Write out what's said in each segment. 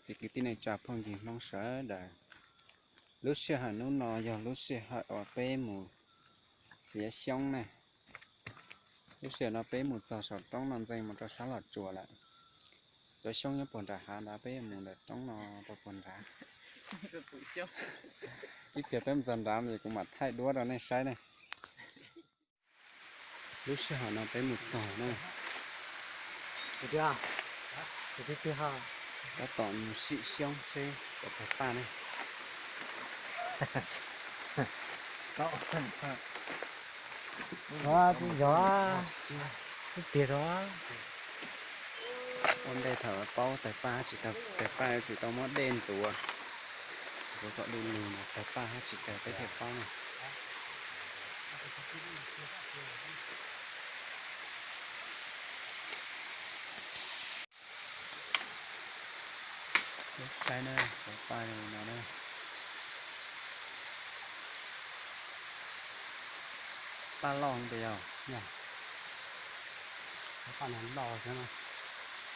Txiv kwv tij neej tsa phooj ywg Hmoob sawv daws, lub sij hawm hnub no yog lub sij hawm uas peb mus txiav xyoob ne. Lub sij hawm no peb mus txog saum roob no ntxeeg mus rau sab Los Tsuas lawm. Cov xyoob nyob puag nram hav ntawd, peb yuav mus ntawm roob no rau puag nrad. Ib pliag peb mus txog nrad es kuv mam thaij duab rau nej saib ne. Lub sij hawm no peb mus txog na. Tab tom mus sim xyoob seb puas tawg paj ne. Yog, ib pliag rau. Ua ntej thaum paub tawg paj tsis tawg, tawg paj tsis tau muab dej ntxuav, ntxuav kom du lug no tawg paj tsis tawg peb thiaj paub na. Saib na, cov paj no na. Paj loj tiag yog. Paj no loj thiab,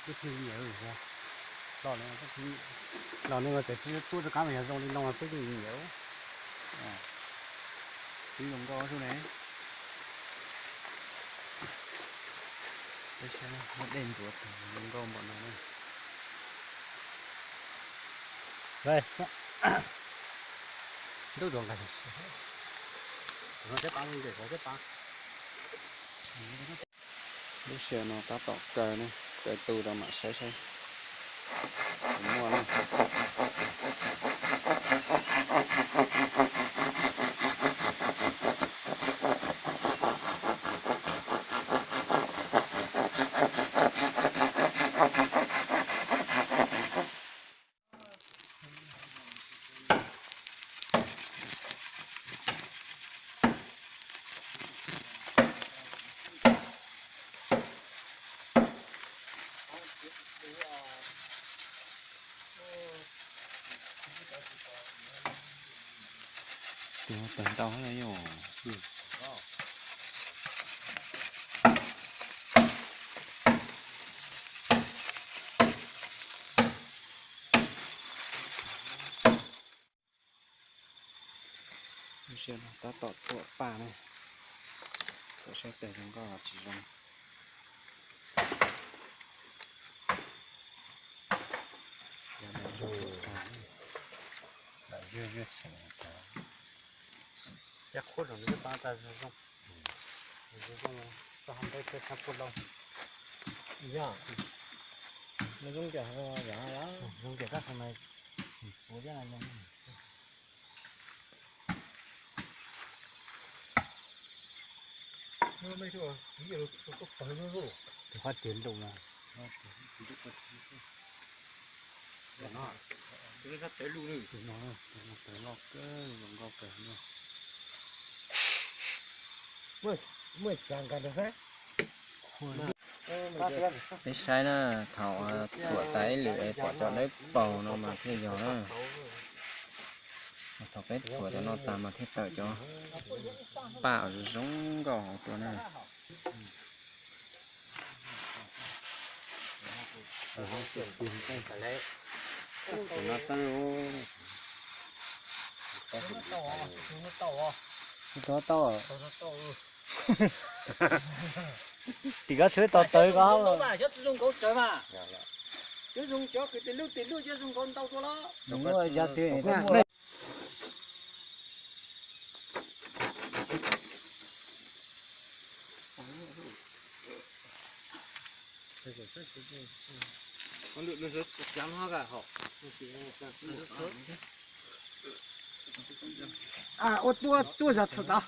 peb thiaj nyiam. Loj, loj ne, tsis tuaj rov qab mas yog zoo li no peb yeej nyiam. Twb zoo nkauj xwb ne. Peb saib muab dej ntxuav tag zoo nkauj npaum no na. Ntub rau nqaij, no thiab pab, no thiab pab. Lub sij hawm no tab tom kaw ne, kaw tu rau mam saib saib puas muaj na. Tus tawg ntau heev yom. Lub sij hawm no tab tom txuam paj ne, txuam saib tawg zoo nkauj los tsis zoo. Cov qhuav no paj tag zoo zoo, zoo zoo, txog hauv npeb peb xyab pub lauj. Yog, nws zoo nkauj, zoo nkauj tab sis mas tsuav thiab no. Tus qab tiag lus na. Tus qab tiag lus, tus no, tus no tawg loj kawg, zoo nkauj kawg na. Peb saib na, thaum txhuam tas ib lwm es pom cov dawb paug no mas thiaj yog na. Thaum peb txhuam cov no tas mas thiaj tawm cov paj uas zoo nkauj hauv tuaj na. Tsis tau tau. Tim koj txhwb tau tawv ko. Cov zoo nkauj tsawv mas. Cov zoo cov kwv tis lub tis lub cov zoo nkauj ntau dua los. Ua tuaj tuaj zog txog tod.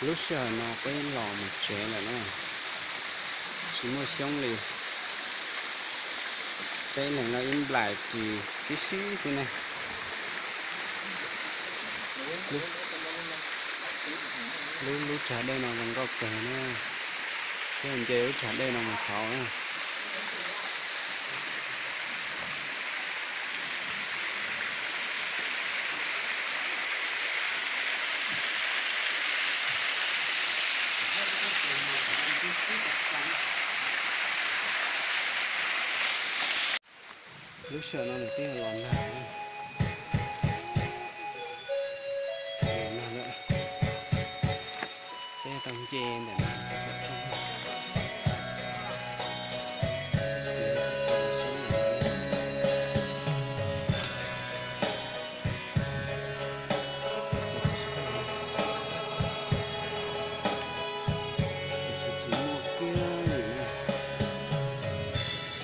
Lub sij hawm no peb los mus tsev lawm na. Tsis muaj xyoob li. Peb leeg no ib nplais ris tib si xwb ne. Lub, lub tsag dej no zoo nkauj kawg na. Peb nce lub tsag dej no mus thaum na. Lub sij hawm no nws twb los nag, los nag lawm. Peb tau nce ntawm no.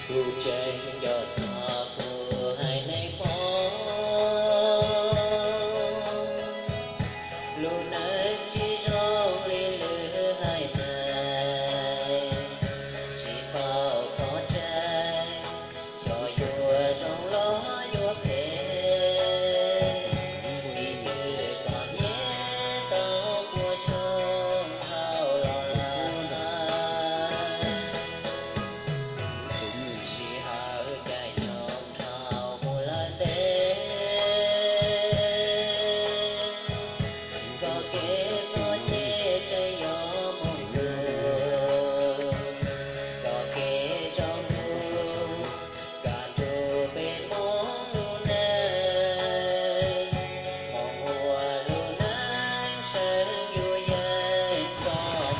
Kuv tseem nco txog kuv haiv neeg Hmoob, lub neej tsis zoo li lwm haiv neeg, tsis tau pov tseg, xyov yuav zoo los yuav phem, vim twb txom nyem tau pua xyoo dhau los lawm. Sij hawm caij nyoog dhau mus lawm ntev, txoj kev txoj ceg tseem yuav mus dua, txoj kev tsaus ntuj kaj ntug peb Hmoob lub neej, Hmoob ua lub neej sawv yuav yeej txog.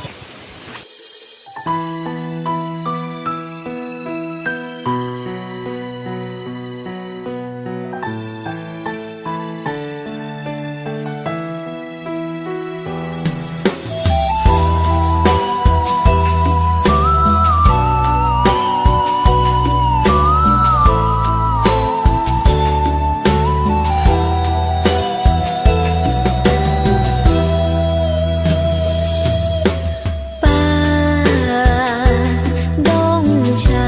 Paj Ntoo Ntsha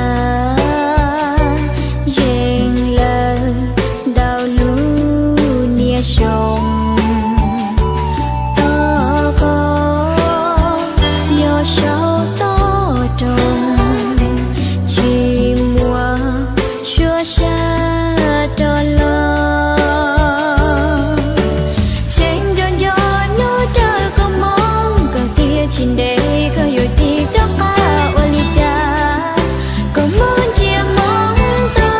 yeej lawm ntau lub niaj xyoo, tos koj nyob saum toj roob, tsis muaj suab xyab rov los. Tseem nco nco hnub rawg koj mob, koj tias tsis ntev koj yuav tig rov qab, ua li cas koj mob ntsia mob to,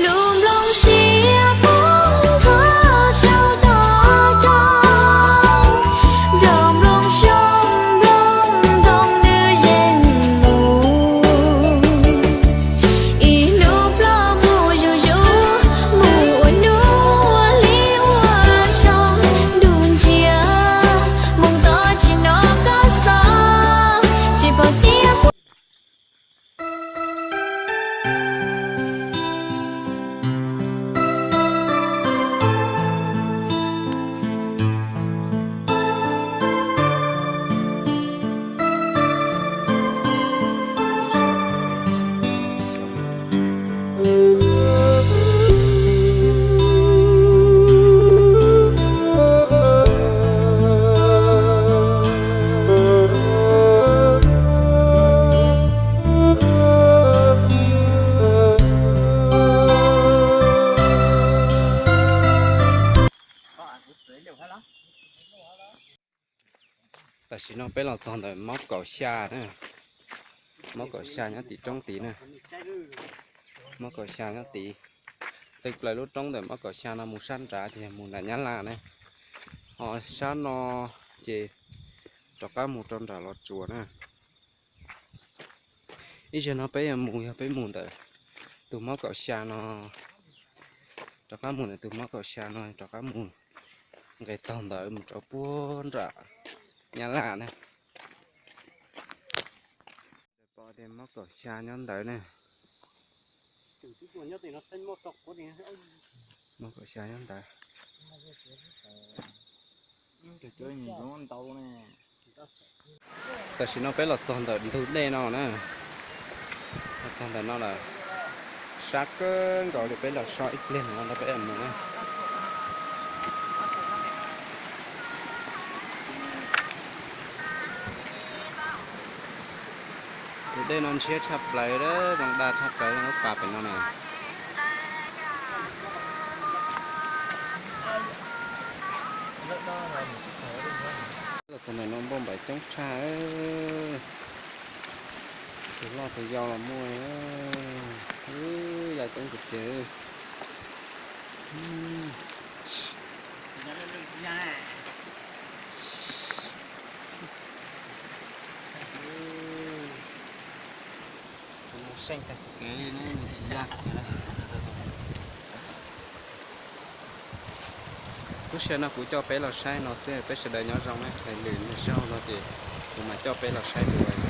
lub nplooj siab poob nthuav saum toj roob, nrog nplooj xyoob nplooj ntoo nws yeej mus. Ib hnub ploj mus zuj zus, mus ua hnub ua hli ua xyoo, ntuj ntsia moo to tsis hnov koj xov, tsis pom tias puas Tam sim no peb los txog ntawm Mob Kaum Xya na. Mob Kaum Xya nyob tim roob tid na. Mob Kaum Xya nyob tid. Txeeb plaws lub roob ntawm Mob Kaum Xya no mus sab nrad ces yog mus nram Nyab Laj na. Ho sab no ces rov qab mus rau nram Los Tsuas na. Ib zaug no peb yuav mus, yog peb mus ntawm tus Mob Kaum Xya no, rov qab mus ntawm tus Mob Kaum Xya no rov qab mus nqes taug ntawd mus rau puag nram Nyab Laj na. Pom tias Mob Kaum Xya nyob ntawd ne. Mob Kaum Xya nyob ntawd. Ntau ne. Tam sim no peb los txog ntawm ntug dej no na. Los txog ntawm no lawm. Sab kawg nkaus li, peb los so ib pliag no rau peb mus na. Tus dej no ntshiab tshaj plaws, zoo dag tshaj plaws lub pas pem no na. Los txog ntawm no npauj npaim coob tshaj. Tus loj tus yau los muaj, yau coob tiag tiag. Lub sij hawm no kuv coj peb los saib no xwb, peb sawv daws nyob zoo na, hais lwm zaug no ces kuv mam coj peb los saib dua.